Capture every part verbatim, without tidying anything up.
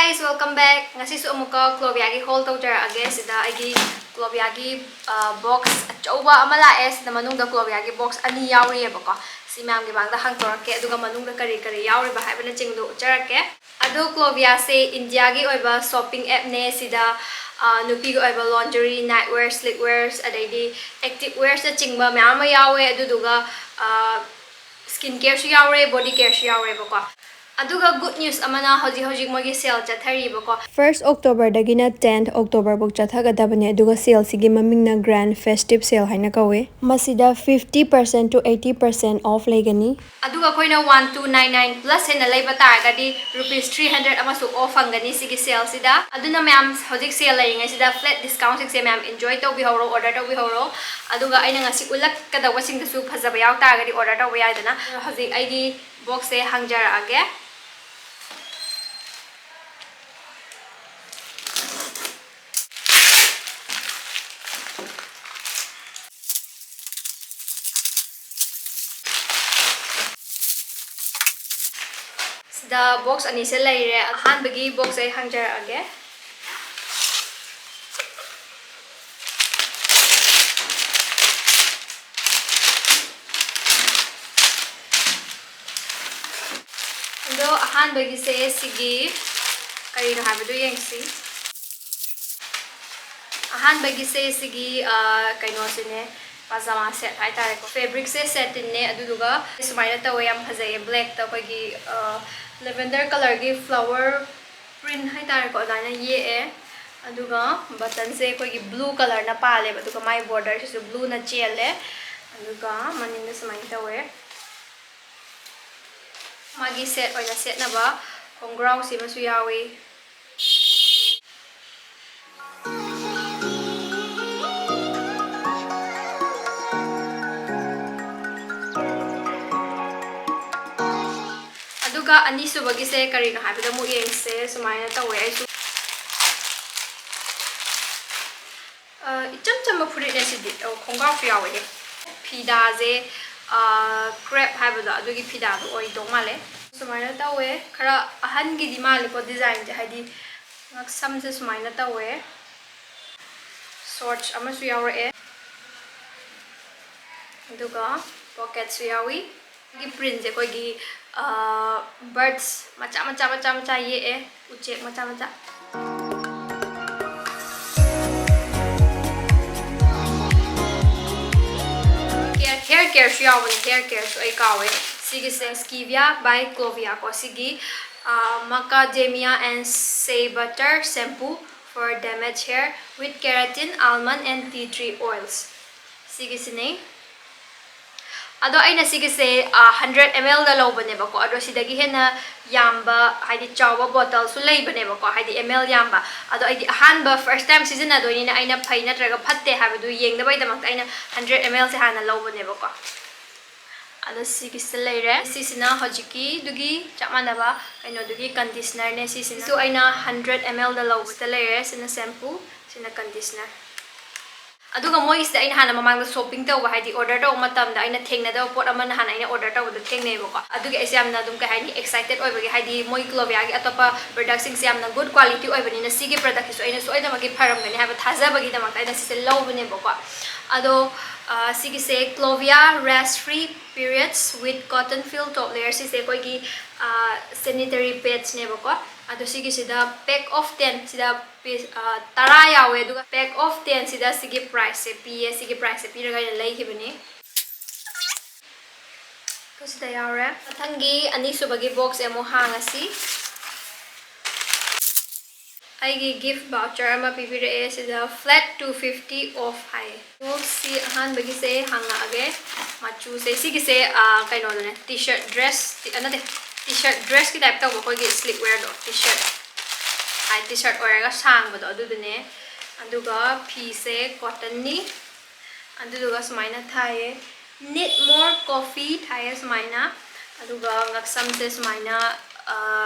Guys, welcome back. ꯉꯁꯤꯁꯨ ꯑꯃꯨꯛꯀ ꯀ꯭ꯂꯣꯕꯤꯌꯥꯒꯤ hall ꯇꯧꯖꯔꯛꯑꯒꯦ꯫ ꯁꯤꯗ ꯑꯩꯒꯤ ꯀ꯭ꯂꯣꯕꯤꯌꯥꯒꯤ ꯕꯣꯛꯁ ꯑꯆꯧꯕ ꯑꯃ ꯂꯥꯛꯑꯦ꯫ ꯁꯤꯗ ꯃꯅꯨꯡꯗ ꯀ꯭ꯂꯣꯕꯤꯌꯥꯒꯤ ꯕꯣꯛꯁ ꯑꯅꯤ ꯌꯥꯎꯔꯤꯑꯕꯀꯣ꯫ ꯁꯤ ꯃꯌꯥꯝꯒꯤ ꯃꯥꯡꯗ ꯍꯥꯡꯗꯣꯔꯛꯀꯦ, ꯑꯗꯨꯒ ꯃꯅꯨꯡꯗ ꯀꯔꯤ ꯀꯔꯤ ꯌꯥꯎꯔꯤꯕ ꯍꯥꯏꯕꯅꯆꯤꯡꯕꯗꯨ ꯎꯠꯆꯔꯛꯀꯦ꯫ ꯑꯗꯣ ꯀ꯭ꯂꯣꯕꯤꯌꯥꯁꯦ ꯏꯟꯗꯤꯌꯥꯒꯤ ꯑꯣꯏꯕ ꯁꯣꯞꯄꯤꯡ ꯑꯦꯞꯅꯦ꯫ ꯁꯤꯗ ꯑ, ꯅꯨꯄꯤꯒꯤ ꯑꯣꯏꯕ ꯂꯣꯟꯖꯔꯤ, ꯅꯥꯏꯠ ꯋꯦꯌꯔ, ꯁ꯭ꯂꯤꯞ ꯋꯦꯌꯔꯁ, ꯑꯗꯩꯗꯤ ꯑꯦꯛꯇꯤꯞ ꯋꯦꯌꯔꯁꯅꯆꯤꯡꯕ ꯃꯌꯥꯝ ꯑꯃ ꯌꯥꯎꯋꯦ꯫ ꯑꯗꯨꯗꯨꯒ ꯁ꯭ꯀꯤꯟ ꯀꯦꯌꯔꯁꯨ ꯌꯥꯎꯔꯦ, ꯕꯣꯗꯤ ꯀꯦꯌꯔꯁꯨ ꯌꯥꯎꯔꯦꯕꯀꯣ꯫ ꯑꯗꯨꯒ ꯒꯨꯗ ꯅ꯭ꯌꯨꯁ ꯑꯃꯅ, ꯍꯧꯖꯤꯛ ꯍꯧꯖꯤꯛ ꯃꯣꯏꯒꯤ ꯁꯦꯜ ꯆꯠꯊꯔꯤꯕꯀꯣ꯫ First Octoberꯗꯒꯤꯅ tenth Octoberꯐꯥꯎ ꯆꯠꯊꯒꯗꯕꯅꯦ꯫ ꯑꯗꯨꯒ ꯁꯦꯜꯁꯤꯒꯤ ꯃꯃꯤꯡꯅ Grand Festive Sale ꯍꯥꯏꯅ ꯀꯧꯋꯦ꯫ ꯃꯁꯤꯗ fifty percent to eighty percent off ꯂꯩꯒꯅꯤ꯫ ꯑꯗꯨꯒ ꯑꯩꯈꯣꯏꯅ one two nine nine plus ꯍꯦꯟꯅ ꯂꯩꯕ ꯇꯥꯔꯒꯗꯤ rupees three hundred ꯑꯃꯁꯨ off ꯐꯪꯒꯅꯤ ꯁꯤꯒꯤ ꯁꯦꯜꯁꯤꯗ꯫ ꯑꯗꯨꯅ ꯃꯌꯥꯝ ꯍꯧꯖꯤꯛ ꯁꯦꯜ ꯂꯩꯔꯤꯉꯩꯁꯤꯗ flat discountꯁꯤꯡꯁꯦ ꯃꯌꯥꯝ enjoy ꯇꯧꯕꯤꯍꯧꯔꯣ, order ꯇꯧꯕꯤꯍꯧꯔꯣ꯫ ꯑꯗꯨꯒ ꯑꯩꯅ ꯉꯁꯤ ꯎꯠꯂꯛꯀꯗꯧꯕꯁꯤꯡꯗꯨꯁꯨ ꯐꯖꯕ ꯌꯥꯎ ꯇꯥꯔꯒꯗꯤ order ꯇꯧꯕ ꯌꯥꯏꯗꯅ꯫ ꯍꯧꯖꯤꯛ ꯑꯩꯒꯤ ꯕꯣꯛꯁꯁꯦ ꯍꯥꯡꯖꯔꯛꯑꯒꯦ꯫ ꯁꯤꯗ ꯕꯣꯛꯁ ꯑꯅꯤꯁꯦ ꯂꯩꯔꯦ꯫ ꯑꯍꯥꯟꯕꯒꯤ ꯕꯣꯛꯁꯁꯦ ꯑꯩ ꯍꯥꯡꯖꯔꯛꯑꯒꯦ꯫ ꯑꯗꯣ ꯑꯍꯥꯟꯕꯒꯤꯁꯦ ꯁꯤꯒꯤ ꯀꯔꯤꯅꯣ ꯍꯥꯏꯕꯗꯨ ꯌꯦꯡꯁꯤ꯫ ꯑꯍꯥꯟꯕꯒꯤꯁꯦ ꯁꯤꯒꯤ, ꯑ, ꯀꯩꯅꯣꯁꯤꯅꯦ, ꯄꯥꯖꯥꯃꯥ ꯁꯦꯠ ꯍꯥꯏꯇꯥꯔꯦꯀꯣ꯫ ꯐꯦꯕ꯭ꯔꯤꯛꯁꯦ ꯁꯦꯇꯤꯟꯅꯦ, ꯑꯗꯨꯗꯨꯒ ꯁꯨꯃꯥꯏꯅ ꯇꯧꯋꯦ, ꯌꯥꯝ ꯐꯖꯩꯌꯦ꯫ ꯕ꯭ꯂꯦꯛꯇ ꯑꯩꯈꯣꯏꯒꯤ, ꯑ, lavender colourꯒꯤ flower print ꯍꯥꯏꯇꯥꯔꯦꯀꯣ, ꯑꯗꯨꯃꯥꯏꯅ ꯌꯦꯛꯑꯦ꯫ ꯑꯗꯨꯒ ꯕꯇꯟꯁꯦ ꯑꯩꯈꯣꯏꯒꯤ blue colourꯅ ꯄꯥꯜꯂꯦꯕ, ꯑꯗꯨꯒ ꯃꯥꯏ borderꯁꯤꯁꯨ blueꯅ ꯆꯦꯜꯂꯦ꯫ ꯑꯗꯨꯒ ꯃꯅꯤꯡꯗ ꯁꯨꯃꯥꯏꯅ ꯇꯧꯋꯦ꯫ ꯃꯥꯒꯤ ꯁꯦꯠ ꯑꯣꯏꯅ ꯁꯦꯠꯅꯕ ꯈꯣꯡꯒ꯭ꯔꯥꯎꯁꯤꯃꯁꯨ ꯌꯥꯎꯏ꯫ ꯑꯗꯨꯒ ꯑꯅꯤꯁꯨꯕꯒꯤꯁꯦ ꯀꯔꯤꯅꯣ ꯍꯥꯏꯕꯗ ꯑꯃꯨꯛ ꯌꯦꯡꯁꯦ꯫ ꯁꯨꯃꯥꯏꯅ ꯇꯧꯋꯦ ꯑꯩꯁꯨ꯫ ꯑ, ꯏꯆꯝ ꯆꯝꯕ ꯐꯨꯔꯤꯠꯅꯦ ꯁꯤꯗꯤ꯫ ꯑꯣ, ꯈꯣꯡꯒ꯭ꯔꯥꯎꯁꯨ ꯌꯥꯎꯋꯦꯍꯦ꯫ ꯐꯤꯗꯥꯁꯦ, ꯑ, crepe ꯍꯥꯏꯕꯗꯣ, ꯑꯗꯨꯒꯤ ꯐꯤꯗꯥꯗꯣ ꯑꯣꯏꯗꯧ ꯃꯥꯜꯂꯦ꯫ ꯁꯨꯃꯥꯏꯅ ꯇꯧꯋꯦ꯫ ꯈꯔ ꯑꯍꯟꯒꯤꯗꯤ ꯃꯥꯜꯂꯦꯀꯣ ꯗꯤꯖꯥꯏꯟꯁꯦ, ꯍꯥꯏꯗꯤ ꯉꯛꯁꯝꯁꯦ ꯁꯨꯃꯥꯏꯅ ꯇꯧꯋꯦ꯫ ꯁꯣꯔꯠꯁ ꯑꯃꯁꯨ ꯌꯥꯎꯔꯛꯑꯦ, ꯑꯗꯨꯒ ꯄꯣꯀꯦꯠꯁꯨ ꯌꯥꯎꯏ꯫ ꯑꯩꯒꯤ ꯄ꯭ꯔꯤꯟꯁꯦ ꯑꯩꯈꯣꯏꯒꯤ ꯕꯔꯠꯁ ꯃꯆꯥ ꯃꯆꯥ ꯃꯆꯥ ꯃꯆꯥ ꯌꯦꯛꯑꯦ, ꯎꯆꯦꯛ ꯃꯆꯥ ꯃꯆꯥ꯫ ꯍꯦꯌꯔ ꯀꯦꯌꯔꯁꯨ ꯌꯥꯎꯕꯅꯦ, ꯍꯦꯌꯔ ꯀꯦꯌꯔꯁꯨ ꯑꯩ ꯀꯥꯎꯋꯦ꯫ ꯁꯤꯒꯤꯁꯦ Skivia by Clovia ꯀꯣ꯫ ꯁꯤꯒꯤ Macadamia and Shea Butter Shampoo for Damaged Hair with Keratin, Almond and Tea Tree Oils꯫ ꯁꯤꯒꯤꯁꯤꯅꯦ꯫ ꯑꯗꯣ ꯑꯩꯅ ꯁꯤꯒꯤꯁꯦ ꯍꯟꯗ꯭ꯔꯦꯠ ꯑꯦꯝ ꯑꯦꯜꯗ ꯂꯧꯕꯅꯦꯕꯀꯣ꯫ ꯑꯗꯣ ꯁꯤꯗꯒꯤ ꯍꯦꯟꯅ ꯌꯥꯝꯕ, ꯍꯥꯏꯗꯤ ꯆꯥꯎꯕ ꯕꯣꯇꯜꯁꯨ ꯂꯩꯕꯅꯦꯕꯀꯣ, ꯍꯥꯏꯗꯤ ꯑꯦꯝ ꯑꯦꯜ ꯌꯥꯝꯕ꯫ ꯑꯗꯣ ꯑꯩꯗꯤ ꯑꯍꯥꯟꯕ, ꯐꯥꯔꯁ ꯇꯥꯏꯝ ꯁꯤꯖꯤꯟꯅꯗꯣꯏꯅꯤꯅ ꯑꯩꯅ ꯐꯩ ꯅꯠꯇ꯭ꯔꯒ ꯐꯠꯇꯦ ꯍꯥꯏꯕꯗꯨ ꯌꯦꯡꯅꯕꯒꯤꯗꯃꯛꯇ ꯑꯩꯅ ꯍꯟꯗ꯭ꯔꯦꯠ ꯑꯦꯝ ꯑꯦꯜꯁꯦ ꯍꯥꯟꯅ ꯂꯧꯕꯅꯦꯕꯀꯣ꯫ ꯑꯗꯣ ꯁꯤꯒꯤꯁꯤꯗ ꯂꯩꯔꯦ꯫ ꯁꯤꯁꯤꯅ ꯍꯧꯖꯤꯛꯀꯤꯗꯨꯒꯤ ꯆꯞ ꯃꯥꯟꯅꯕ ꯀꯩꯅꯣꯗꯨꯒꯤ ꯀꯟꯗꯤꯁꯅꯔꯅꯦ꯫ ꯁꯤꯁꯤꯅꯁꯨ ꯑꯩꯅ ꯍꯟꯗ꯭ꯔꯦꯠ ꯑꯦꯝ ꯑꯦꯜꯗ ꯂꯧꯕꯁꯤꯗ ꯂꯩꯔꯦ꯫ ꯁꯤꯅ ꯁꯦꯝꯄꯨ, ꯁꯤꯅ ꯀꯟꯗꯤꯁꯅꯔ꯫ ꯑꯗꯨꯒ ꯃꯣꯏꯒꯤꯁꯤꯗ ꯑꯩꯅ ꯍꯥꯟꯅ ꯃꯃꯥꯡꯗ ꯁꯣꯞꯄꯤꯡ ꯇꯧꯕ, ꯍꯥꯏꯗꯤ ꯑꯣꯔꯗꯔ ꯇꯧꯕ ꯃꯇꯝꯗ ꯑꯩꯅ ꯊꯦꯡꯅꯗꯕ ꯄꯣꯠ ꯑꯃ ꯅꯍꯥꯟ ꯑꯩꯅ ꯑꯣꯔꯗꯔ ꯇꯧꯕꯗꯣ ꯊꯦꯡꯅꯩꯕꯀꯣ꯫ ꯑꯗꯨꯒꯤ ꯑꯩꯁꯦ ꯌꯥꯝꯅ ꯑꯗꯨꯝ, ꯀꯩ ꯍꯥꯏꯅꯤ, ꯑꯦꯛꯁꯥꯏꯇꯦꯠ ꯑꯣꯏꯕꯒꯤ, ꯍꯥꯏꯗꯤ ꯃꯣꯏ ꯀ꯭ꯂꯣꯕꯤꯌꯥꯒꯤ ꯑꯇꯣꯞꯄ ꯄ꯭ꯔꯗꯛꯁꯤꯡꯁꯦ ꯌꯥꯝꯅ ꯒꯨꯗ ꯀ꯭ꯋꯥꯂꯤꯇꯤ ꯑꯣꯏꯕꯅꯤꯅ ꯁꯤꯒꯤ ꯄ꯭ꯔꯗꯛꯁꯤꯁꯨ ꯑꯩꯅ ꯁꯣꯏꯗꯅꯃꯛꯀꯤ ꯐꯔꯝꯒꯅꯤ ꯍꯥꯏꯕ ꯊꯥꯖꯕꯒꯤꯗꯃꯛꯇ ꯑꯩꯅ ꯁꯤꯁꯦ ꯂꯧꯕꯅꯦꯕꯀꯣ꯫ ꯑꯗꯣ ꯁꯤꯒꯤꯁꯦ Clovia Rash Free Periods with Cotton Feel Top Layer꯫ ꯁꯤꯁꯦ ꯑꯩꯈꯣꯏꯒꯤ ꯁꯦꯅꯤꯇꯔꯤ ꯄꯦꯠꯁꯅꯦꯕꯀꯣ꯫ ꯑꯗꯣ ꯁꯤꯒꯤꯁꯤꯗ pack of ten ꯁꯤꯗ ꯄꯤꯁ ꯇꯔꯥ ꯌꯥꯎꯋꯦ꯫ ꯑꯗꯨꯒ pack of ten ꯁꯤꯗ ꯁꯤꯒꯤ ꯄ꯭ꯔꯥꯏꯁꯁꯦ ꯄꯤꯌꯦ꯫ ꯁꯤꯒꯤ ꯄ꯭ꯔꯥꯏꯁꯁꯦ ꯄꯤꯔꯒ ꯑꯩꯅ ꯂꯩꯈꯤꯕꯅꯤ꯫ ꯁꯤꯗ ꯌꯥꯎꯔꯦ꯫ ꯃꯊꯪꯒꯤ ꯑꯅꯤꯁꯨꯕꯒꯤ ꯕꯣꯛꯁꯁꯦ ꯑꯃꯨꯛ ꯍꯥꯡꯉꯁꯤ꯫ ꯑꯩꯒꯤ ꯒꯤꯐ ꯚꯥꯎꯆꯔ ꯑꯃ ꯄꯤꯕꯤꯔꯛꯑꯦ꯫ ꯁꯤꯗ flat two fifty off ꯍꯥꯏꯌꯦ꯫ ꯕꯣꯛꯁꯁꯤ ꯑꯍꯥꯟꯕꯒꯤꯁꯦ ꯍꯥꯡꯉꯛꯑꯒꯦ꯫ ꯃꯆꯨꯁꯦ ꯁꯤꯒꯤꯁꯦ ꯀꯩꯅꯣꯗꯨꯅꯦ, ꯇꯤ ꯁꯔꯠ ꯗ꯭ꯔꯦꯁ, ꯅꯠꯇꯦ, ꯇꯤ ꯁꯔꯠ ꯗ꯭ꯔꯦꯁꯀꯤ ꯇꯥꯏꯞ ꯇꯧꯕ, ꯑꯩꯈꯣꯏꯒꯤ ꯁ꯭ꯂꯤꯞ ꯋꯦꯌꯔꯗꯣ, ꯇꯤ ꯁꯔꯠ, ꯍꯥꯏ, ꯇꯤ ꯁꯔꯠ ꯑꯣꯏꯔꯒ ꯁꯥꯡꯕꯗꯣ ꯑꯗꯨꯗꯨꯅꯦ꯫ ꯑꯗꯨꯒ ꯐꯤꯁꯦ ꯀꯣꯇꯟꯅꯤ꯫ ꯑꯗꯨꯗꯨꯒ ꯁꯨꯃꯥꯏꯅ ꯊꯥꯏꯌꯦ, "Need more coffee" ꯊꯥꯏꯌꯦ ꯁꯨꯃꯥꯏꯅ꯫ ꯑꯗꯨꯒ ꯉꯛꯁꯝꯁꯦ ꯁꯨꯃꯥꯏꯅ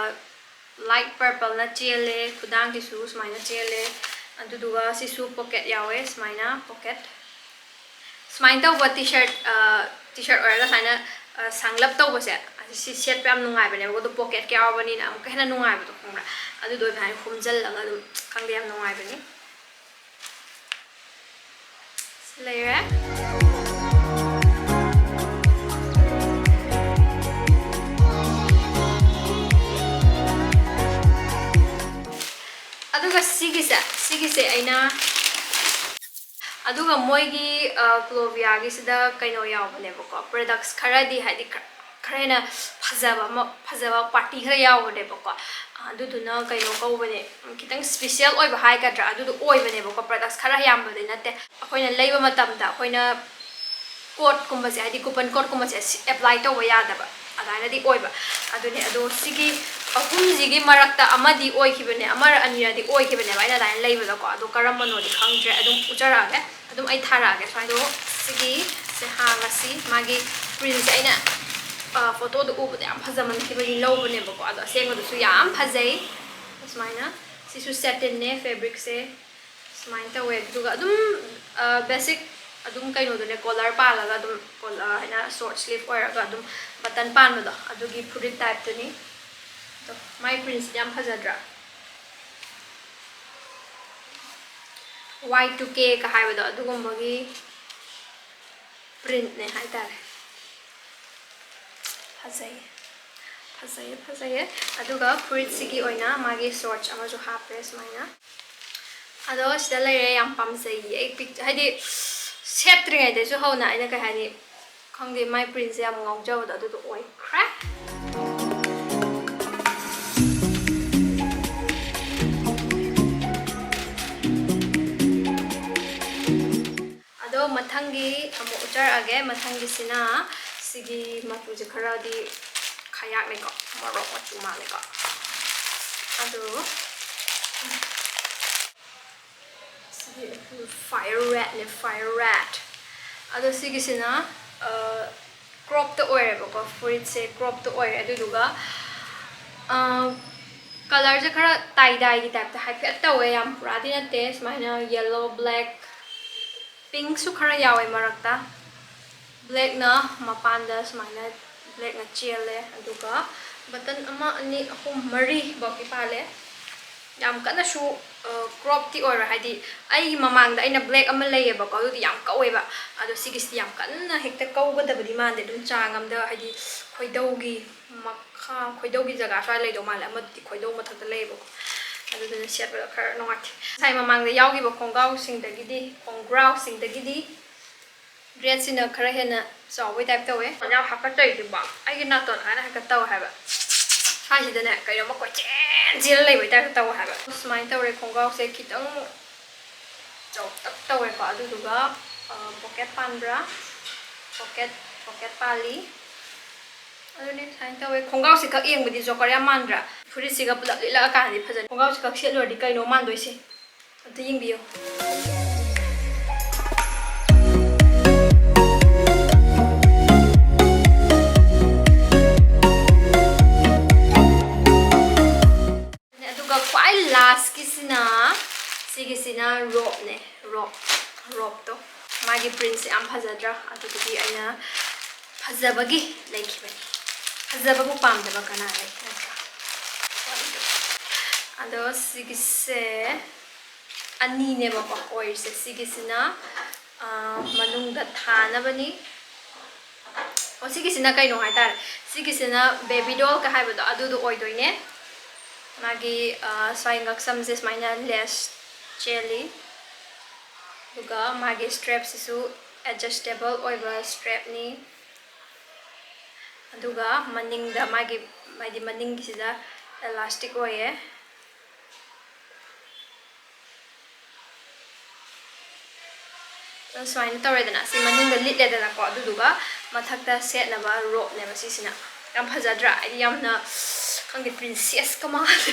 ꯂꯥꯏꯠ ꯄꯔꯄꯜꯅ ꯆꯦꯜꯂꯦ, ꯈꯨꯗꯥꯡꯁꯤꯁꯨ ꯁꯨꯃꯥꯏꯅ ꯆꯦꯜꯂꯦ꯫ ꯑꯗꯨꯗꯨꯒ ꯁꯤꯁꯨ ꯄꯣꯀꯦꯠ ꯌꯥꯎꯋꯦ, ꯁꯨꯃꯥꯏꯅ ꯄꯣꯀꯦꯠ꯫ ꯁꯨꯃꯥꯏꯅ ꯇꯧꯕ ꯇꯤ ꯁꯔꯠ, ꯇꯤ ꯁꯔꯠ ꯑꯣꯏꯔꯒ ꯁꯨꯃꯥꯏꯅ ꯁꯥꯡꯂꯞ ꯇꯧꯕꯁꯦ, ꯁꯤ ꯁꯦꯠꯄ ꯌꯥꯝ ꯅꯨꯡꯉꯥꯏꯕꯅꯦꯕꯀꯣ, ꯑꯗꯣ ꯄꯣꯀꯦꯠꯀ ꯌꯥꯎꯔꯕꯅꯤꯅ ꯑꯃꯨꯛꯀ ꯍꯦꯟꯅ ꯅꯨꯡꯉꯥꯏꯕꯗꯣ, ꯈꯪꯕ꯭ꯔꯥ? ꯑꯗꯨꯗꯣ ꯑꯗꯨꯃꯥꯏꯅ ꯍꯨꯝꯖꯜꯂꯒ ꯑꯗꯨꯝ, ꯈꯪꯗꯦ, ꯌꯥꯝ ꯅꯨꯡꯉꯥꯏꯕꯅꯤ꯫ ꯁꯤ ꯂꯩꯔꯦ꯫ ꯑꯗꯨꯒ ꯁꯤꯒꯤꯁꯦ, ꯁꯤꯒꯤꯁꯦ ꯑꯩꯅ, ꯑꯗꯨꯒ ꯃꯣꯏꯒꯤ, ꯑ, ꯀ꯭ꯂꯣꯕꯤꯌꯥꯒꯤꯁꯤꯗ ꯀꯩꯅꯣ ꯌꯥꯎꯕꯅꯦꯕꯀꯣ, ꯄ꯭ꯔꯗꯛꯁ ꯈꯔꯗꯤ, ꯍꯥꯏꯗꯤ, ꯈ-, ꯈꯔ ꯍꯦꯟꯅ ꯐꯖꯕ ꯑꯃ, ꯐꯖꯕ ꯄꯥꯔꯇꯤ ꯈꯔ ꯌꯥꯎꯕꯅꯦꯕꯀꯣ꯫ ꯑꯗꯨꯗꯨꯅ ꯀꯩꯅꯣ ꯀꯧꯕꯅꯦ, ꯈꯤꯇꯪ ꯁ꯭ꯄꯤꯁꯦꯜ ꯑꯣꯏꯕ ꯍꯥꯏꯒꯗ꯭ꯔꯥ, ꯑꯗꯨꯗꯣ ꯑꯣꯏꯕꯅꯦꯕꯀꯣ꯫ ꯄ꯭ꯔꯗꯛꯁ ꯈꯔ ꯌꯥꯝꯕꯗꯤ ꯅꯠꯇꯦ꯫ ꯑꯩꯈꯣꯏꯅ ꯂꯩꯕ ꯃꯇꯝꯗ ꯑꯩꯈꯣꯏꯅ ꯀꯣꯠꯀꯨꯝꯕꯁꯦ, ꯍꯥꯏꯗꯤ ꯀꯨꯄꯟ ꯀꯣꯠꯀꯨꯝꯕꯁꯦ, ꯁꯤ ꯑꯦꯄ꯭ꯂꯥꯏ ꯇꯧꯕ ꯌꯥꯗꯕ ꯑꯗꯨꯃꯥꯏꯅꯗꯤ ꯑꯣꯏꯕ꯫ ꯑꯗꯨꯅꯦ, ꯑꯗꯣ ꯁꯤꯒꯤ ꯑꯍꯨꯝꯁꯤꯒꯤ ꯃꯔꯛꯇ ꯑꯃꯗꯤ ꯑꯣꯏꯈꯤꯕꯅꯦ, ꯑꯃꯔ ꯑꯅꯤꯔꯗꯤ ꯑꯣꯏꯈꯤꯕꯅꯦꯕ ꯑꯩꯅ ꯑꯗꯨꯃꯥꯏꯅ ꯂꯩꯕꯗꯀꯣ꯫ ꯑꯗꯣ ꯀꯔꯝꯕꯅꯣꯗꯤ ꯈꯪꯗ꯭ꯔꯦ, ꯑꯗꯨꯝ ꯎꯠꯆꯔꯛꯑꯒꯦ, ꯑꯗꯨꯝ ꯑꯩ ꯊꯥꯔꯛꯑꯒꯦ ꯁ꯭ꯋꯥꯏꯗ꯫ ꯑꯗꯣ ꯁꯤꯒꯤ, ꯁꯦ ꯍꯥꯡꯉꯁꯤ꯫ ꯃꯥꯒꯤ ꯄ꯭ꯔꯤꯟꯁꯦ ꯑꯩꯅ, ꯑ, ꯐꯣꯇꯣꯗ ꯎꯕꯗ ꯌꯥꯝ ꯐꯖꯃꯟꯈꯤꯕꯒꯤ ꯂꯧꯕꯅꯦꯕꯀꯣ, ꯑꯗꯣ ꯑꯁꯦꯡꯕꯗꯁꯨ ꯌꯥꯝ ꯐꯖꯩ꯫ ꯁꯨꯃꯥꯏꯅ, ꯁꯤꯁꯨ ꯁꯦꯇꯤꯟꯅꯦ, ꯐꯦꯕ꯭ꯔꯤꯛꯁꯦ꯫ ꯁꯨꯃꯥꯏꯅ ꯇꯧꯋꯦ꯫ ꯑꯗꯨꯒ ꯑꯗꯨꯝ, ꯑ, ꯕꯦꯁꯤꯛ ꯑꯗꯨꯝ ꯀꯩꯅꯣꯗꯨꯅꯦ, ꯀꯣꯂꯔ ꯄꯥꯜꯂꯒ ꯑꯗꯨꯝ ꯀꯣꯂꯔ ꯍꯥꯏꯅ ꯁꯣꯔꯠ ꯁ꯭ꯂꯤꯞ ꯑꯣꯏꯔꯒ ꯑꯗꯨꯝ ꯕꯇꯟ ꯄꯥꯟꯕꯗꯣ, ꯑꯗꯨꯒꯤ ꯐꯨꯔꯤꯠ ꯇꯥꯏꯞꯇꯨꯅꯤ꯫ ꯑꯗꯣ ꯃꯥꯏ ꯄ꯭ꯔꯤꯟꯁꯤꯗꯤ ꯌꯥꯝ ꯐꯖꯗ꯭ꯔꯥ? ꯋꯥꯏ ꯇꯨ ꯀꯦꯒ ꯍꯥꯏꯕꯗꯣ, ꯑꯗꯨꯒꯨꯝꯕꯒꯤ ꯄ꯭ꯔꯤꯟꯠꯅꯦ ꯍꯥꯏꯇꯥꯔꯦ꯫ ꯐꯖꯩꯌꯦ, ꯐꯖꯩꯌꯦ, ꯐꯖꯩꯌꯦ꯫ ꯑꯗꯨꯒ ꯐꯨꯔꯤꯠꯁꯤꯒꯤ ꯑꯣꯏꯅ ꯃꯥꯒꯤ ꯁꯣꯔꯠꯁ ꯑꯃꯁꯨ ꯍꯥꯞꯄꯦ ꯁꯨꯃꯥꯏꯅ꯫ ꯑꯗꯣ ꯁꯤꯗ ꯂꯩꯔꯦ, ꯌꯥꯝ ꯄꯥꯝꯖꯩꯌꯦ ꯑꯩ꯫ ꯄꯤꯛ-, ꯍꯥꯏꯗꯤ ꯁꯦꯠꯇ꯭ꯔꯤꯉꯩꯗꯁꯨ ꯍꯧꯅ ꯑꯩꯅ, ꯀꯩ ꯍꯥꯏꯅꯤ, ꯈꯪꯗꯦ, ꯃꯥꯏ ꯄ꯭ꯔꯤꯟꯁꯦ ꯌꯥꯝ ꯉꯥꯎꯖꯕꯗꯣ ꯑꯗꯨꯗꯣ ꯑꯣꯏꯈ꯭ꯔꯦ꯫ ꯑꯗꯣ ꯃꯊꯪꯒꯤ ꯑꯃꯨꯛ ꯎꯠꯆꯔꯛꯑꯒꯦ꯫ ꯃꯊꯪꯒꯤꯁꯤꯅ ꯁꯤꯒꯤ ꯃꯆꯨꯁꯦ ꯈꯔꯗꯤ ꯈꯌꯥꯛꯅꯩꯀꯣ, ꯃꯣꯔꯣꯛ ꯃꯆꯨ ꯃꯥꯜꯂꯦꯀꯣ꯫ ꯑꯗꯣ ꯁꯤꯒꯤ ꯐꯥꯏꯌꯔ ꯔꯦꯠꯅꯦ, ꯐꯥꯏꯌꯔ ꯔꯦꯠ꯫ ꯑꯗꯣ ꯁꯤꯒꯤꯁꯤꯅ, ꯑ, ꯀ꯭ꯔꯣꯞꯇ ꯑꯣꯏꯔꯦꯕꯀꯣ, ꯐꯨꯔꯤꯠꯁꯦ ꯀ꯭ꯔꯣꯞꯇ ꯑꯣꯏꯔꯦ꯫ ꯑꯗꯨꯗꯨꯒ, ꯑ, ꯀꯂꯔꯁꯦ ꯈꯔ ꯇꯥꯏ-ꯗꯥꯏꯒꯤ ꯇꯥꯏꯞꯇ ꯍꯥꯏꯐꯦꯠ ꯇꯧꯋꯦ, ꯌꯥꯝ ꯄꯨꯔꯥꯗꯤ ꯅꯠꯇꯦ꯫ ꯁꯨꯃꯥꯏꯅ ꯌꯦꯜꯂꯣ, ꯕ꯭ꯂꯦꯛ, ꯄꯤꯡꯁꯨ ꯈꯔ ꯌꯥꯎꯋꯦ ꯃꯔꯛꯇ꯫ ꯕ꯭ꯂꯦꯛꯅ ꯃꯄꯥꯟꯗ ꯁꯨꯃꯥꯏꯅ ꯕ꯭ꯂꯦꯛꯅ ꯆꯦꯜꯂꯦ꯫ ꯑꯗꯨꯒ ꯕꯇꯟ ꯑꯃ, ꯑꯅꯤ, ꯑꯍꯨꯝ, ꯃꯔꯤ ꯐꯥꯎꯗꯤ ꯄꯥꯜꯂꯦ꯫ ꯌꯥꯝ ꯀꯟꯅꯁꯨ ꯀ꯭ꯔꯣꯞꯇꯤ ꯑꯣꯏꯔꯣꯏ, ꯍꯥꯏꯗꯤ ꯑꯩꯒꯤ ꯃꯃꯥꯡꯗ ꯑꯩꯅ ꯕ꯭ꯂꯦꯛ ꯑꯃ ꯂꯩꯌꯦꯕꯀꯣ, ꯑꯗꯨꯗꯤ ꯌꯥꯝ ꯀꯧꯋꯦꯕ꯫ ꯑꯗꯣ ꯁꯤꯒꯤꯁꯤꯗꯤ ꯌꯥꯝ ꯀꯟꯅ ꯍꯦꯛꯇ ꯀꯧꯒꯗꯕꯗꯤ ꯃꯥꯟꯗꯦ, ꯑꯗꯨꯝ ꯆꯥꯡ ꯑꯃꯗ, ꯍꯥꯏꯗꯤ ꯈꯣꯏꯗꯧꯒꯤ ꯃꯈꯥ, ꯈꯣꯏꯗꯧꯒꯤ ꯖꯒꯥ ꯁ꯭ꯋꯥꯏ ꯂꯩꯗꯧ ꯃꯥꯜꯂꯦ, ꯑꯃꯗꯨꯗꯤ ꯈꯣꯏꯗꯧ ꯃꯊꯛꯇ ꯂꯩꯌꯦꯕꯀꯣ꯫ ꯑꯗꯨꯗꯨꯅ ꯁꯦꯠꯄꯗ ꯈꯔ ꯅꯨꯡꯉꯥꯏꯇꯦ꯫ ꯉꯁꯥꯏ ꯃꯃꯥꯡꯗ ꯌꯥꯎꯈꯤꯕ ꯈꯣꯡꯒ꯭ꯔꯥꯎꯁꯤꯡꯗꯒꯤꯗꯤ, ꯈꯣꯡꯒ꯭ꯔꯥꯎꯁꯤꯡꯗꯒꯤꯗꯤ ꯗ꯭ꯔꯦꯁꯁꯤꯅ ꯈꯔ ꯍꯦꯟꯅ ꯆꯥꯎꯕꯩ ꯇꯥꯏꯞ ꯇꯧꯋꯦ꯫ ꯌꯥꯝ ꯍꯥꯀꯠꯆꯩꯗꯨꯕꯣ, ꯑꯩꯒꯤ ꯅꯥꯇꯣꯟ ꯍꯥꯏꯅ ꯍꯥꯏꯀꯠ ꯇꯧꯋꯦ ꯍꯥꯏꯕ꯫ ꯁ꯭ꯋꯥꯏꯁꯤꯗꯅꯦ ꯀꯩꯅꯣꯝꯃ ꯀꯣꯏꯆꯦꯟ ꯆꯦꯜ ꯂꯩꯕꯩ ꯇꯥꯏꯞꯇ ꯇꯧꯋꯦ ꯍꯥꯏꯕ꯫ ꯁꯨꯃꯥꯏꯅ ꯇꯧꯔꯦ, ꯈꯣꯡꯒ꯭ꯔꯥꯎꯁꯦ ꯈꯤꯇꯪ ꯆꯥꯎꯇꯛ ꯇꯧꯋꯦꯀꯣ꯫ ꯑꯗꯨꯗꯨꯒ ꯄꯣꯀꯦꯠ ꯄꯥꯟꯕ꯭ꯔꯥ? ꯄꯣꯀꯦꯠ ꯄꯣꯀꯦꯠ ꯄꯥꯜꯂꯤ꯫ ꯑꯗꯨꯅꯦ ꯁꯨꯃꯥꯏꯅ ꯇꯧꯋꯦ꯫ ꯈꯣꯡꯒ꯭ꯔꯥꯎꯁꯦ ꯈꯛ ꯌꯦꯡꯕꯗꯤ ꯖꯣꯀꯔ ꯌꯥꯝ ꯃꯥꯟꯗ꯭ꯔꯥ? ꯐꯨꯔꯤꯠꯁꯤꯒ ꯄꯨꯂꯞ ꯂꯤꯠꯂꯛꯑꯀꯥꯟꯗꯗꯤ ꯐꯖꯅꯤ꯫ ꯈꯣꯡꯒ꯭ꯔꯥꯎꯁꯦ ꯈꯛ ꯁꯦꯠꯂꯨꯔꯗꯤ ꯀꯩꯅꯣ ꯃꯥꯟꯗꯣꯏꯁꯦ? ꯑꯗꯨ ꯌꯦꯡꯕꯤꯌꯨ꯫ ꯑꯗꯨꯒ ꯈ꯭ꯋꯥꯏ ꯂꯥꯁꯀꯤꯁꯤꯅ, ꯁꯤꯒꯤꯁꯤꯅ ꯔꯣꯞꯅꯦ, ꯔꯣꯞ, ꯔꯣꯞꯇꯣ꯫ ꯃꯥꯒꯤ ꯄ꯭ꯔꯤꯟꯁꯦ ꯌꯥꯝ ꯐꯖꯗ꯭ꯔꯥ? ꯑꯗꯨꯗꯨꯒꯤ ꯑꯩꯅ ꯐꯖꯕꯒꯤ ꯂꯩꯈꯤꯕꯅꯤ꯫ ꯐꯖꯕꯕꯨ ꯄꯥꯝꯗꯕ ꯀꯅꯥ ꯂꯩ, ꯅꯠꯇ꯭ꯔꯥ? ꯑꯗꯣ ꯁꯤꯒꯤꯁꯦ ꯑꯅꯤꯅꯦꯕꯀꯣ ꯑꯣꯏꯔꯤꯁꯦ꯫ ꯁꯤꯒꯤꯁꯤꯅ, ꯑ, ꯃꯅꯨꯡꯗ ꯊꯥꯅꯕꯅꯤ꯫ ꯑꯣ, ꯁꯤꯒꯤꯁꯤꯅ ꯀꯩꯅꯣ ꯍꯥꯏꯇꯥꯔꯦ, ꯁꯤꯒꯤꯁꯤꯅ ꯕꯦꯕꯤ ꯗꯣꯜꯒ ꯍꯥꯏꯕꯗꯣ ꯑꯗꯨꯗꯣ ꯑꯣꯏꯗꯣꯏꯅꯦ꯫ ꯃꯥꯒꯤ, ꯑ, ꯁ꯭ꯋꯥꯏ ꯉꯛꯁꯝꯁꯦ ꯁꯨꯃꯥꯏꯅ ꯂꯦꯁ ꯆꯦꯜꯂꯤ, ꯑꯗꯨꯒ ꯃꯥꯒꯤ ꯁ꯭ꯇ꯭ꯔꯦꯞꯁꯤꯁꯨ ꯑꯦꯗꯖꯁꯇꯦꯕꯜ ꯑꯣꯏꯕ ꯁ꯭ꯇ꯭ꯔꯦꯞꯅꯤ꯫ ꯑꯗꯨꯒ ꯃꯅꯤꯡꯗ ꯃꯥꯒꯤ, ꯍꯥꯏꯗꯤ ꯃꯅꯤꯡꯒꯤꯁꯤꯗ ꯏꯂꯥꯁꯇꯤꯛ ꯑꯣꯏꯌꯦ꯫ ꯑꯗꯣ ꯁꯨꯃꯥꯏꯅ ꯇꯧꯔꯦꯗꯅ, ꯁꯤ ꯃꯅꯨꯡꯗ ꯂꯤꯠꯂꯦꯗꯅꯀꯣ, ꯑꯗꯨꯗꯨꯒ ꯃꯊꯛꯇ ꯁꯦꯠꯅꯕ ꯔꯣꯞꯅꯦꯕ ꯁꯤꯁꯤꯅ꯫ ꯌꯥꯝ ꯐꯖꯗ꯭ꯔꯥ? ꯍꯥꯏꯗꯤ ꯌꯥꯝꯅ, ꯈꯪꯗꯦ, ꯄ꯭ꯔꯤꯟꯁꯦꯁꯀ ꯃꯥꯜꯂꯦ꯫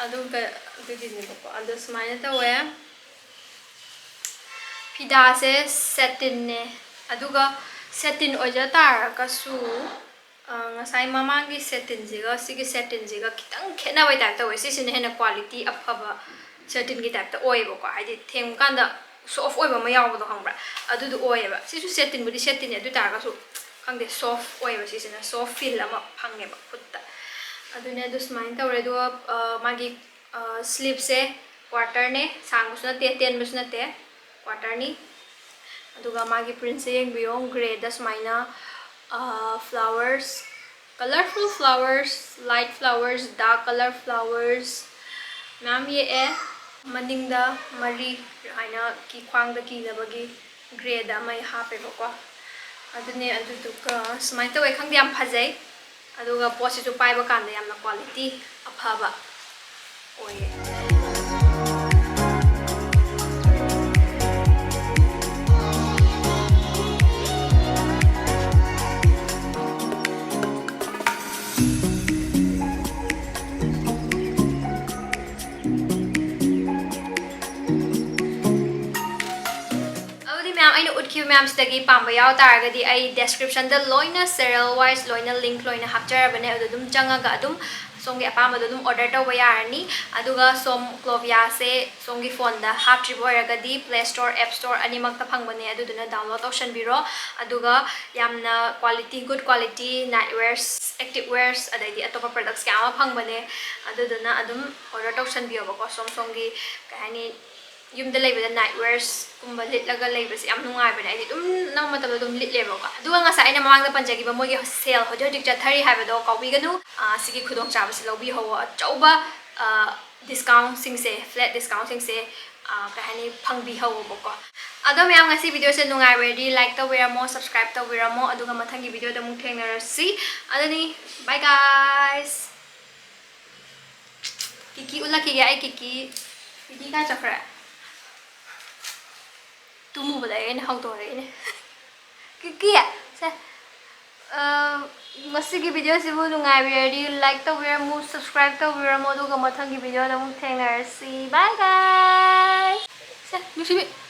ꯑꯗꯨꯒ, ꯑꯗꯨꯒꯤꯅꯦꯕꯀꯣ꯫ ꯑꯗꯣ ꯁꯨꯃꯥꯏꯅ ꯇꯧꯋꯦ꯫ ꯐꯤꯗꯥꯁꯦ ꯁꯦꯇꯤꯟꯅꯦ꯫ ꯑꯗꯨꯒ ꯁꯦꯇꯤꯟ ꯑꯣꯏꯖ ꯇꯥꯔꯒꯁꯨ, ꯑ, ꯉꯁꯥꯏ ꯃꯃꯥꯡꯒꯤ ꯁꯦꯇꯤꯟꯁꯤꯒ ꯁꯤꯒꯤ ꯁꯦꯇꯤꯟꯁꯤꯒ ꯈꯤꯇꯪ ꯈꯦꯠꯅꯕꯩ ꯇꯥꯏꯞ ꯇꯧꯋꯦ꯫ ꯁꯤꯁꯤꯅ ꯍꯦꯟꯅ ꯀ꯭ꯋꯥꯂꯤꯇꯤ ꯑꯐꯕ ꯁꯦꯇꯤꯟꯒꯤ ꯇꯥꯏꯞꯇ ꯑꯣꯏꯌꯦꯕꯀꯣ, ꯍꯥꯏꯗꯤ ꯊꯦꯡꯕ ꯀꯥꯟꯗ ꯁꯣꯐ ꯑꯣꯏꯕ ꯑꯃ ꯌꯥꯎꯕꯗꯣ ꯈꯪꯕ꯭ꯔꯥ? ꯑꯗꯨꯗꯣ ꯑꯣꯏꯌꯦꯕ꯫ ꯁꯤꯁꯨ ꯁꯦꯇꯤꯟꯕꯨꯗꯤ ꯁꯦꯇꯤꯟꯅꯦ, ꯑꯗꯨ ꯑꯣꯏ ꯇꯥꯔꯒꯁꯨ ꯈꯪꯗꯦ, ꯁꯣꯐ ꯑꯣꯏꯕ, ꯁꯤꯁꯤꯅ ꯁꯣꯐ ꯐꯤꯜ ꯑꯃ ꯐꯪꯉꯦꯕ ꯈꯨꯠꯇ꯫ ꯑꯗꯨꯅꯦ, ꯑꯗꯨ ꯁꯨꯃꯥꯏꯅ ꯇꯧꯔꯦ꯫ ꯑꯗꯨꯒ ꯃꯥꯒꯤ ꯁ꯭ꯂꯤꯞꯁꯦ ꯀ꯭ꯋꯥꯇꯔꯅꯦ, ꯁꯥꯡꯕꯁꯨ ꯅꯠꯇꯦ, ꯇꯦꯟꯕꯁꯨ ꯅꯠꯇꯦ, ꯀ꯭ꯋꯥꯇꯔꯅꯤ꯫ ꯑꯗꯨꯒ ꯃꯥꯒꯤ ꯄ꯭ꯔꯤꯟꯁꯦ ꯌꯦꯡꯕꯤꯌꯣ, ꯒ꯭ꯔꯦꯗ ꯁꯨꯃꯥꯏꯅ flowers, colourful flowers, light flowers, dark colour flowers ꯃꯌꯥꯝ ꯌꯦꯛꯑꯦ꯫ ꯃꯅꯤꯡꯗ ꯃꯔꯤ ꯍꯥꯏꯅ ꯀꯤ, ꯈ꯭ꯋꯥꯡꯗ ꯀꯤꯅꯕꯒꯤ ꯒ꯭ꯔꯦꯗ ꯑꯃ ꯍꯥꯞꯄꯦꯕꯀꯣ꯫ ꯑꯗꯨꯅꯦ, ꯑꯗꯨꯗꯨꯒ ꯁꯨꯃꯥꯏꯅ ꯇꯧꯋꯦ꯫ ꯈꯪꯗꯦ, ꯌꯥꯝ ꯐꯖꯩ꯫ ꯑꯗꯨꯒ ꯄꯣꯠꯁꯤꯁꯨ ꯄꯥꯏꯕ ꯀꯥꯟꯗ ꯌꯥꯝꯅ ꯀ꯭ꯋꯥꯂꯤꯇꯤ ꯑꯐꯕ ꯑꯣꯏꯌꯦ꯫ ꯑꯗꯨꯗꯤ ꯃꯌꯥꯝ, ꯑꯩꯅ ꯎꯠꯈꯤꯕ ꯃꯌꯥꯝꯁꯤꯗꯒꯤ ꯄꯥꯝꯕ ꯌꯥꯎ ꯇꯥꯔꯒꯗꯤ ꯑꯩ ꯗꯦꯁꯀ꯭ꯔꯤꯞꯁꯟꯗ ꯂꯣꯏꯅ serial wise ꯂꯣꯏꯅ link ꯂꯣꯏꯅ ꯍꯥꯞꯆꯔꯕꯅꯦ꯫ ꯑꯗꯨ ꯑꯗꯨꯝ ꯆꯪꯉꯒ ꯑꯗꯨꯝ ꯁꯣꯝꯒꯤ ꯑꯄꯥꯝꯕꯗꯣ ꯑꯗꯨꯝ order ꯇꯧꯕ ꯌꯥꯔꯅꯤ꯫ ꯑꯗꯨꯒ ꯁꯣꯝ ꯀ꯭ꯂꯣꯚꯤꯌꯥꯁꯦ ꯁꯣꯝꯒꯤ ꯐꯣꯟꯗ ꯍꯥꯞꯇ꯭ꯔꯤꯕ ꯑꯣꯏꯔꯒꯗꯤ Play Store, App Store ꯑꯅꯤꯃꯛꯇ ꯐꯪꯕꯅꯦ꯫ ꯑꯗꯨꯗꯨꯅ download ꯇꯧꯁꯟꯕꯤꯔꯣ꯫ ꯑꯗꯨꯒ ꯌꯥꯝꯅ quality, good quality night wears, active wears, ꯑꯗꯩꯗꯤ ꯑꯇꯣꯞꯄ products ꯀꯌꯥ ꯑꯃ ꯐꯪꯕꯅꯦ꯫ ꯑꯗꯨꯗꯨꯅ ꯑꯗꯨꯝ order ꯇꯧꯁꯟꯕꯤꯌꯣꯕꯀꯣ꯫ ꯁꯣꯝ ꯁꯣꯝꯒꯤ, ꯀꯩ ꯍꯥꯏꯅꯤ, ꯌꯨꯝꯗ ꯂꯩꯕꯗ night wears ꯀꯨꯝꯕ ꯂꯤꯠꯂꯒ ꯂꯩꯕꯁꯦ ꯌꯥꯝ ꯅꯨꯡꯉꯥꯏꯕꯅꯦ꯫ ꯑꯩꯗꯤ ꯑꯗꯨꯝ ꯑꯅꯝꯕ ꯃꯇꯝꯗ ꯑꯗꯨꯝ ꯂꯤꯠꯂꯦꯕꯀꯣ꯫ ꯑꯗꯨꯒ ꯉꯁꯥꯏ ꯑꯩꯅ ꯃꯃꯥꯡꯗ ꯄꯟꯖꯈꯤꯕ ꯃꯣꯏꯒꯤ sale ꯍꯧꯖꯤꯛ ꯍꯧꯖꯤꯛ ꯆꯠꯊꯔꯤ ꯍꯥꯏꯕꯗꯣ ꯀꯥꯎꯕꯤꯒꯅꯨ꯫ ꯑꯥ, ꯁꯤꯒꯤ ꯈꯨꯗꯣꯡꯆꯥꯕꯁꯤ ꯂꯧꯕꯤꯍꯧꯋꯣ꯫ ꯑꯆꯧꯕ, ꯑꯥ, discount ꯁꯤꯡꯁꯦ, flat discount ꯁꯤꯡꯁꯦ, ꯑꯥ, ꯀꯩ ꯍꯥꯏꯅꯤ, ꯐꯪꯕꯤꯍꯧꯋꯣꯕꯀꯣ꯫ ꯑꯗꯣ ꯃꯌꯥꯝ, ꯉꯁꯤ video ꯁꯦ ꯅꯨꯡꯉꯥꯏꯕ ꯑꯣꯏꯔꯗꯤ like ꯇꯧꯕꯤꯔꯝꯃꯣ, subscribe ꯇꯧꯕꯤꯔꯝꯃꯣ, ꯑꯗꯨꯒ ꯃꯊꯪꯒꯤ video ꯗ ꯑꯃꯨꯛ ꯊꯦꯡꯅꯔꯁꯤ꯫ ꯑꯗꯨꯅꯤ, bye guys꯫ ꯀꯤꯀꯤ ꯎꯠꯂꯛꯈꯤꯒꯦ ꯑꯩ꯫ ꯀꯤꯀꯤ, ꯀꯤꯀꯤ ꯀꯥꯏ ꯆꯠꯈ꯭ꯔꯦ? ꯇꯨꯝꯃꯨꯕꯗ ꯑꯩꯅ ꯍꯧꯗꯣꯔꯛꯏꯅꯦ꯫ ꯀꯤꯀꯤ! ꯁꯦ, ꯑ, ꯉꯁꯤꯒꯤ video ꯁꯤꯕꯨ ꯅꯨꯡꯉꯥꯏꯕꯤꯔꯗꯤ like ꯇꯧꯕꯤꯔꯝꯃꯨ, subscribe ꯇꯧꯕꯤꯔꯝꯃꯨ, ꯑꯗꯨꯒ ꯃꯊꯪꯒꯤ video ꯗ ꯑꯃꯨꯛ ꯊꯦꯡꯅꯔꯁꯤ꯫ Bye guys! ꯁꯦ, ꯅꯨꯡꯁꯤꯕꯤ꯫